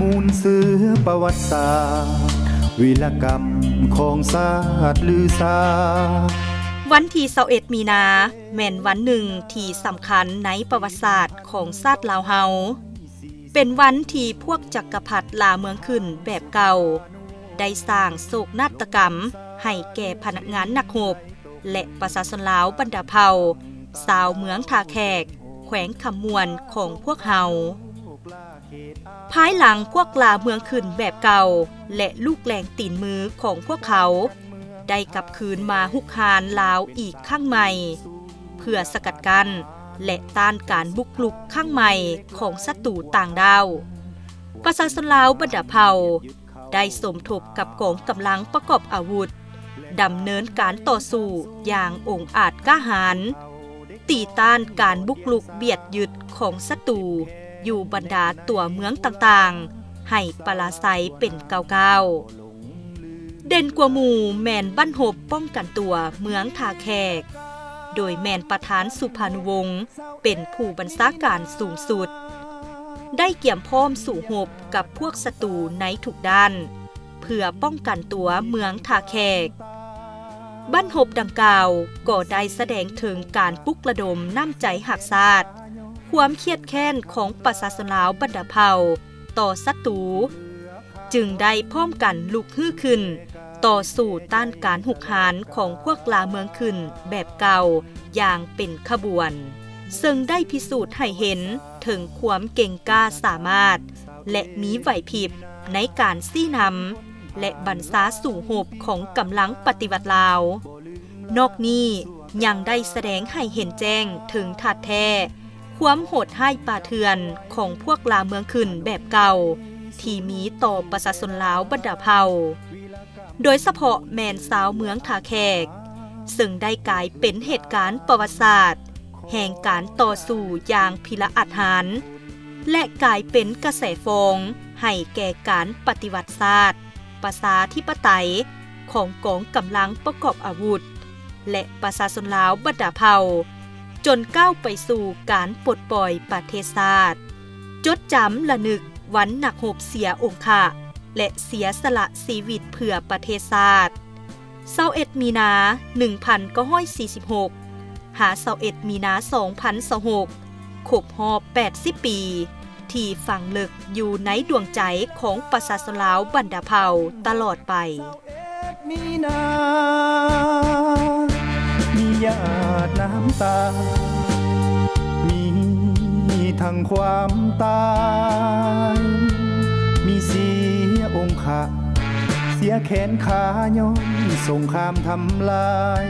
ມູນເຊື້ອປະຫວັດສາດ ວິລະກຳຂອງຊາດລືຊາ. ວັນທີຊາວເອັດມີນາ ແມ່ນວັນໜຶ່ງທີ່ສຳຄັນໃນປະຫວັດສາດຂອງຊາດລາວເຮົາ. ເປັນວັນທີ່ພວກຈັກກະພັດລ່າເມືອງຂຶ້ນແບບເກົ່າ ໄດ້ສ້າງໂສກນາດຕະກຳໃຫ້ແກ່ພະນັກງານນັກຮົບ ແລະ ປະຊາຊົນລາວບັນດາເຜົ່າ ຊາວເມືອງທ່າແຂກ ແຂວງຄຳມ່ວນຂອງພວກເຮົາ. ພາຍຫຼັງພວກລ່າເມືອງຂຶ້ນແບບເກົ່າ ແລະ ລູກແລງຕີນມືຂອງພວກເຂົາ ໄດ້ກັບຄືນມາຮຸກຮານລາວອີກຄັ້ງໃໝ່ ເພື່ອສະກັດກັ້ນ ແລະ ຕ້ານການບຸກລຸກຄັ້ງໃໝ່ຂອງສັດຕູຕ່າງດ້າວ. ປະຊາຊົນລາວບັນດາເຜົ່າ ໄດ້ສົມທົບກັບກອງກຳລັງປະກອບອາວຸດ ດຳເນີນການຕໍ່ສູ້ຢ່າງອົງອາດກ້າຫານ, ຕີຕ້ານການບຸກລຸກບຽດຍຶດຂອງສັດຕູຢູ່ບັນດາຕົວເມືອງຕ່າງໆ ໃຫ້ປະລາໄຊເປັນກ້າວໆ. ເດັ່ນກວ່າໝູ່ແມ່ນບັ້ນຮົບປ້ອງກັນຕົວເມືອງທ່າແຂກ ໂດຍແມ່ນປະທານສຸພານຸວົງ ເປັນຜູ້ບັນຊາການສູງສຸດ, ໄດ້ກຽມພ້ອມສູ້ຮົບກັບພວກສັດຕູໃນທຸກດ້ານ ເພື່ອປ້ອງກັນຕົວເມືອງທ່າແຂກ. ບັ້ນຮົບດັ່ງກ່າວກໍໄດ້ສະແດງເຖິງການປຸກລະດົມນ້ຳໃຈຮັກຊາດ, ຄວາມຄຽດແຄ້ນຂອງປະຊາຊົນລາວບັນດາເຜົ່າຕໍ່ສັດຕູ, ຈຶ່ງໄດ້ພ້ອມກັນລຸກຮືຂຶ້ນ ຕໍ່ສູ້ຕ້ານການຮຸກຮານຂອງພວກລ່າເມືອງຂຶ້ນແບບເກົ່າຢ່າງເປັນຂະບວນ, ເຊິ່ງໄດ້ພິສູດໃຫ້ເຫັນເຖິງຄວາມເກັ່ງກ້າສາມາດ ແລະ ມີໄຫວພິບໃນການຊີ້ນຳ ແລະ ບັນຊາສູ້ຮົບຂອງກຳລັງປະຕິວັດລາວ. ນອກນີ້ຍັງໄດ້ສະແດງໃຫ້ເຫັນແຈ້ງເຖິງທາດແທ້ ຄວາມໂຫດຮ້າຍປ່າເຖື່ອນຂອງພວກລ່າເມືອງຂຶ້ນແບບເກົ່າ ທີ່ມີຕໍ່ປະຊາຊົນລາວບັນດາເຜົ່າ, ໂດຍສະເພາະແມ່ນຊາວເມືອງທ່າແຂກ, ເຊິ່ງໄດ້ກາຍເປັນເຫດການປະຫວັດສາດ ແຫ່ງການຕໍ່ສູ້ຢ່າງພິລະອາດຫານ ແລະ ກາຍເປັນກະແສຟອງໃຫ້ແກ່ການປະຕິວັດຊາດ ປະຊາທິປະໄຕຂອງກອງກຳລັງປະກອບອາວຸດ ແລະ ປະຊາຊົນລາວບັນດາເຜົ່າ, ຈົນກ້າວໄປສູ່ການປົດປ່ອຍປະເທດຊາດ. ຈົດຈຳລະນຶກວັນນັກຮົບເສຍອົງຄະ ແລະ ເສຍສະຫຼະຊີວິດເພື່ອປະເທດຊາດ, ຊາວເອັດມີນາ ໜຶ່ງພັນເກົ້າຮ້ອຍສີ່ສິບຫົກ ຫາ ຊາວເອັດມີນາ ສອງພັນຊາວຫົກ ຄົບຮອບແປດສິບປີ ທີ່ຝັງເລິກຢູ່ໃນດວງໃຈຂອງປະຊາຊົນລາວບັນດາເຜົ່າຕະຫຼອດໄປ. ມີນາ ມີຫຍາດນ້ຳຕາ ມີທັງຄວາມຕາຍ ມີເສຍອົງຄະ ເສຍແຂນຂາ ຍ້ອນສົງຄາມທຳລາຍ.